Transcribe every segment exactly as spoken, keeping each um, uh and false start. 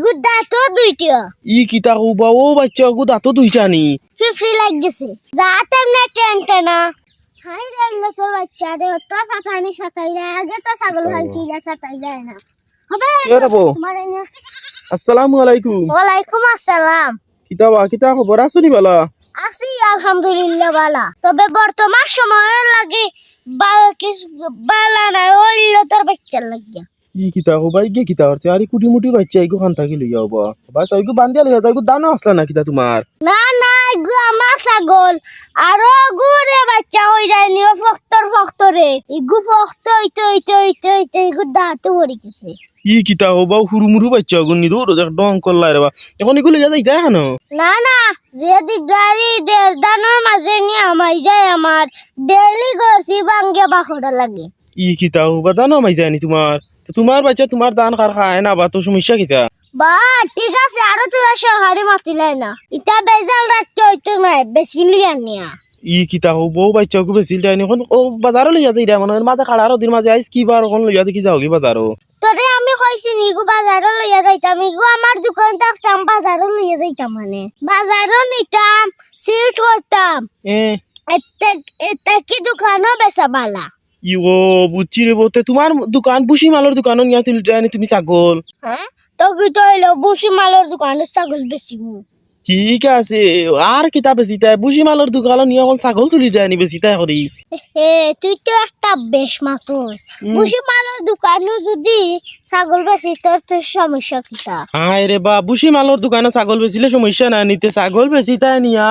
গু দাঁতও দুইটা। ই কিতা কও বা, ও বাইচ্চা গু দাঁতও দুইটা নি? ফিফড়ি লাগি গেছে। জাত এমনে টেন টেনা। হায় রে, ইল্লতর বাইচ্চা রে, অত সাতানি সাতাইরা, আগে তো ছাগল ও। ফালছি, ইলা সাতাইরা না। হবে কে রে বউ? তোমার এনে। আসসালামু আলাইকুম। ওয়ালাইকুম আসসালাম। কিতা বা, কিতা খবর? আছো নি বালা? আছি আলহামদুলিল্লাহ বালা। তবে বর্তমান সময় লাগি বালা কি, বালা নাই, ওই ইল্লতর বাইচ্চার লাগিয়া। ই কিতা কও বা, ইগে কিতা করছে? আরে কুটি মুটি বাইচ্চা, ইগু খান থাকি লইয়া অবা। বাস, ইগু বান্ধিয়া লইয়া যাও, ইগু দানো আছলা না কিতা তোমার? না, না, ইগু আমার ছাগল। আরো গু রে বাইচ্চা অই যায়নি, ও ফক্তর ফক্তরে। ইগু ফক্ত অইতে, অইতে, অইতে, অইতে, ইগু দাঁতও পড়ি গেছে। ই কিতা কও বা, হুরু মুরু বাইচ্চা অগু নি, দৌড় দেখ, ডং করলাই রে বা। এখন ইগু লইয়া যাইতায় কেনে? না, না, যে দিগারি দেড় দানোর মাঝে নি হামাই যায় আমার, ডেইলি গরসি ভাঙ্গে বাখরা লাগে। ই কিতা কও বা, দানো হামাই যায়নি তোমার? তো তোমার বাইচ্চা তোমার দান কার খায় না বা, তো সমস্যা কিতা? বা, ঠিক আছে, আরো তোরা সরকারি মাতিলাই না। ইতা বেজাল রাখতে অইতো নায়, বেশি লিয়া নিয়া। ই কিতা কও বা, বাইচ্চা অগু বেশি লিয়া নি, এখন ও বাজারো লইয়া যাইরা, মানে, এর মাঝে খাড়া রোদির মাঝে আইজ কি বার, এখন লইয়া দেখি যাওগি বাজারো। তোরে আমি কইছি নি গো বাজারো লইয়া যাইতাম, ইগু আমার দোকান থাকতাম, বাজারো লইয়া যাইতাম মানে। বাজারো নিতাম, সিট করতাম। এ। এতে, এতে কি দোকানও বেচা বালা? ই ও, বুঝছি রে বউ, তে তোমার দোকান, বুসি মালর দোকানও নিয়া তুলি আনি তুমি ছাগল। হ্যাঁ? তো কি তো অইলো, বুসি মালর দোকানো ছাগল বেচিমু। ঠিক আছে, আর কিতা বেচিতায়? বুসি মালর দোকানো নিয়া অখন ছাগল তুলি আনি বেচিতায় করি। হে, তুই তো একটা বেশ মাতস। হুম। বুসি মালর দোকানো যদি ছাগল বেচি, তোর তো সমস্যা কিতা? হায় রে বা, বুসি মালর দোকানো ছাগল বেচিলে সমস্যা না নি, তে ছাগল বেচিতায় নিয়া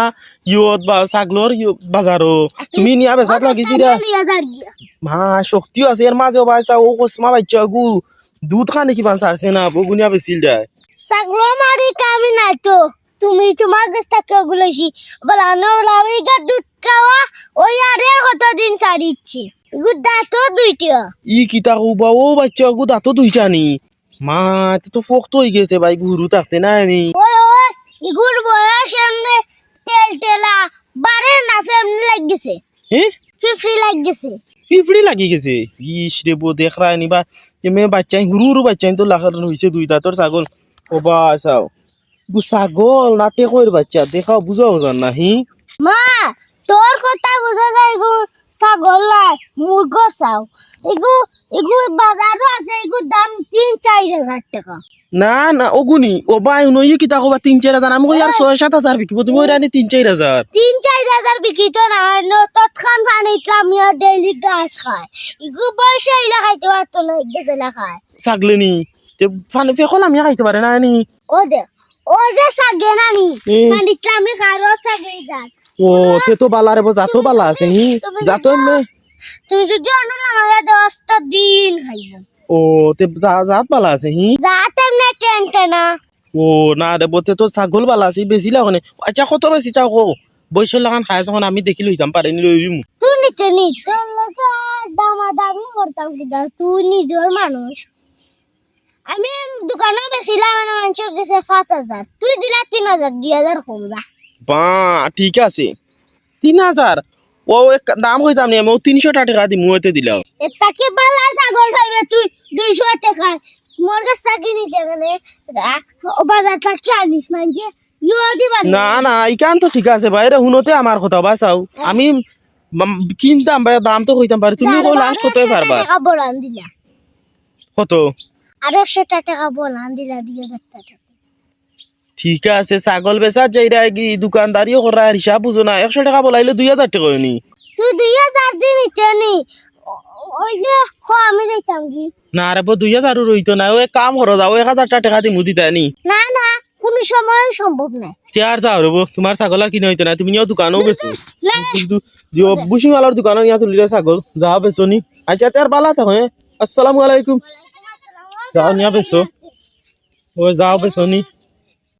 ইয়ত বা ছাগলর ইয় বাজারো। আচ্ছা, তুমি নিয়া বেচাত লাগিছি রে। নিয়া যার গিয়া। মা, শক্তিও আছে এর মাঝে, ও ভাই, চা, ও কসমা বাইচ্চা গু, দুধ খানি কিমান ছাড়ছে না, বগুনিয়া বেচিল যায়। ছাগলর মারি কামি নাই তো, তুমি তোমার গেছ থাকি ওগু লইছি, বলা না বলা, ওই গা দুধ খাওয়া, ওই আরে কতদিন ছাড়িচ্ছে, ইগু দাঁতও দুইটা। ই কিতা কও বা, ও বাইচ্চা গু দাঁতও দুইটা নি? মা, তে তো ফক্ত অই গেছে ভাই, গরু থাকতে না আমি। ওই, ওই, ইগুর বয়স এমনে তেল তেলা, বারে না ফেমনি লাগি গেছে। হে? ফিফড়ি লাগি গেছে। ফিফড়ি লাগি গেছে? ইস রে বউ, দেখরায় নি বা, এমনে বাইচ্চাইন, হুরু হুরু বাইচ্চাইন তো লাখান অইছে দুই দাঁতর ছাগল। ও বা, চাও। ইগু ছাগল না টেকইর বাইচ্চা, দেখাও বুঝাও যার না, হি? মা, তোর কথা বুঝা যায় গো, ছাগল নায়, মুরগর চাও। ইগু, ইগু বাজারো আছে, ইগুর দাম তিন চাইর হাজার টেকা। না, না, ওগুনি, ও ভাই, হুনো, ই কিতা কও বা তিন চাইর হাজার? আমি কই আর ছয় সাত হাজার বিকিবো, তুমি কইরায় নি তিন চাইর হাজার। তিন চাইর হাজার বিকিতো না, অনো তৎক্ষণ পানিত লামিয়া ডেইলি ঘাস খায়। ইগু বয়স অইলে খাইতে পারতো না, ইগু যেলা খায়। ছাগলে নি, তে পানি ফেকো লামিয়া খাইতে পারে না নি? ও দে, ও যে ছাগে না নি, এ। পানিত লামি খায়, ও ছাগে জাত। ও, তে তো বালা রে বউ, জাতো বালা আছে, হি? তুমি জাতো যদি এমনে। তুমি যদি অনো লামাইয়া দেও, আস্তা দিন খাইবো। ও, তে জা-, জাত বালা আছে, হি? জাত এমনে টেন টেনা। ও, না রে বউ, তে তো ছাগল বালা আছে, বেচিলাও কেনে? আচ্ছা, কত বেচিতায় কও? বয়সর লাখান খায় যখন আমি দেখি লইতাম, পারে নি লই দিমু। তুই নিতে নি, তোর লগে দামাদামি করতাম কিতা? তুই নিজর মানুষ। আমি দোকানো বেচিলাম মানে মানষর গেছে পাঁচ হাজার, তুই দিলা তিন হাজার, দুই হাজার কম যা। বা, ঠিক আছে, তিন হাজার। ও এক দাম কইতাম নি আমি, ও তিনশো টেকা দিমু, অইতে দিলাও। এর থাকি বালা ছাগল পাইবে তুই দুইশো টেকা। মোর গেছ থাকি নিতে গেলে, আ, ও বাজার থাকি আনিস মানষে, ইও দিবা নি। না, না, ইখান তো ঠিক আছে ভাই, এরে হুনোতে আমার কথা, ভাই চাও। আমি মাম-, কিনতাম ভাই, দাম তো কইতাম পারি, তুমি কও লাস্ট কত পারবা? টেকা বলান দিলা। কত? আড়াইশো টেকা বলান দিলা, দুই হাজার টেকা। ঠিক আছে, ছাগল বেচাত যাইরায় গি, দোকানদারিও কররায়, হিসাব বুঝো না, একশো টেকা বলাইলে দুই হাজার টেকা অয়নি। তুই দুই হাজার দি নিতে নি, ও-, অইলে ক আমি যাইতাম গি। না রে বউ, দুই হাজারও রইতো না, ও এক কাম করো, যাও, এক হাজার টেকা দিমু দিতায় নি। না, না, কুনু সময় সম্ভব নায়। তে আর যাও রে বউ, তোমার ছাগল আর কিনা অইতো না, তুমি নিয়াও দোকানো বেচো। না, না। কিন্তু যে ও বুসি মালর দোকানো নিয়া তুলিরায় ছাগল, যাও বেচো নি। আচ্ছা, তে আর বালা থাকো, হে? আসসালামু আলাইকুম। যাও নিয়া বেচো। ও যাও বেচো নি।